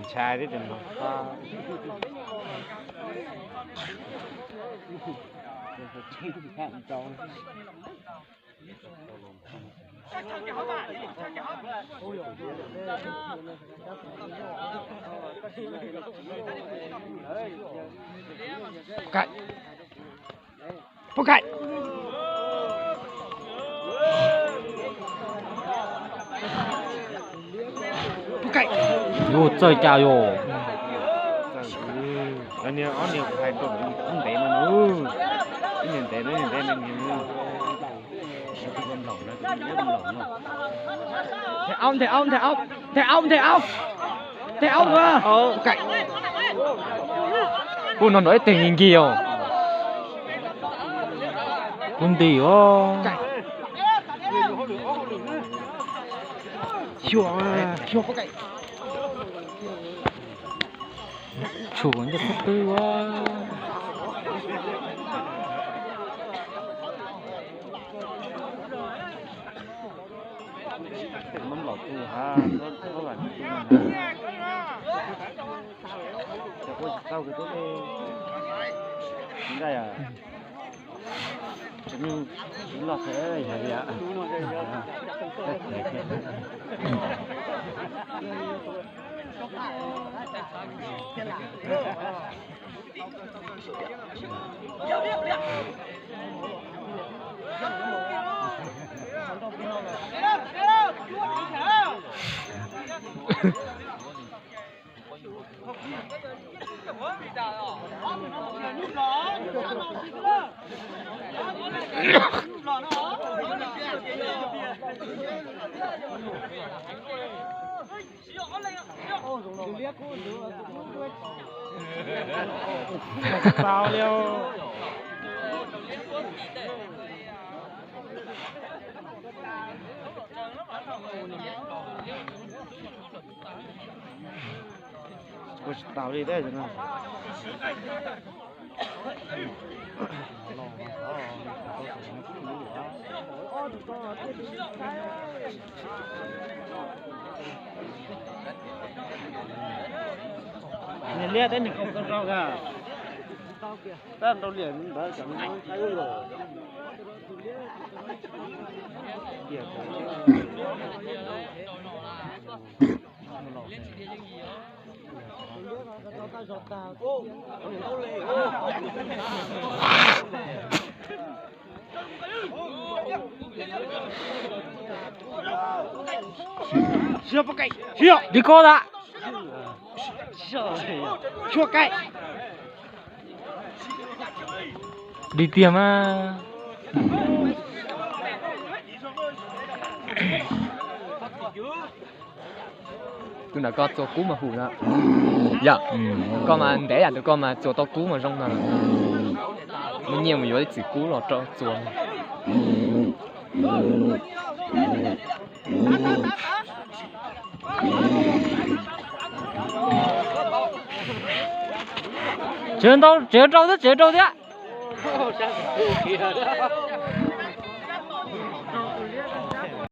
Ntshai thiab tus no. Kaim. Pub kaim. Pub kaim. Yuav txawj cas yog. Ob niag hais rau ntev no, ib niag ntev no, ib niag ntev no. Nthe aub, nthe aub, nthe aub, nthe aub, nthe aub. Pub kaim. Pub no nrov ib teg nkig nkig os. Kub nti os. Xyuas, xyuas pub kaim. Tshuav ncej qub twb ua. Mab los tu ha, tau kawg tub nqaij. Los qheb yog li. Tau li. Kuv tsis tau li thiab no. Niam liab teb niam qau rau rau kag. Tab rau liam ntawd cov no qaib ub los. Li ko lawm. Li tiag mas. Tus nram ko txua kub mas hum na. Yog, koj mas ntev yam tus ko mas txua tau kub mas zoo no. Muaj nyiaj mus yuav ib txwm kub los rau txua. Tsev ntau, tsev rau thiab, tsev rau thiab.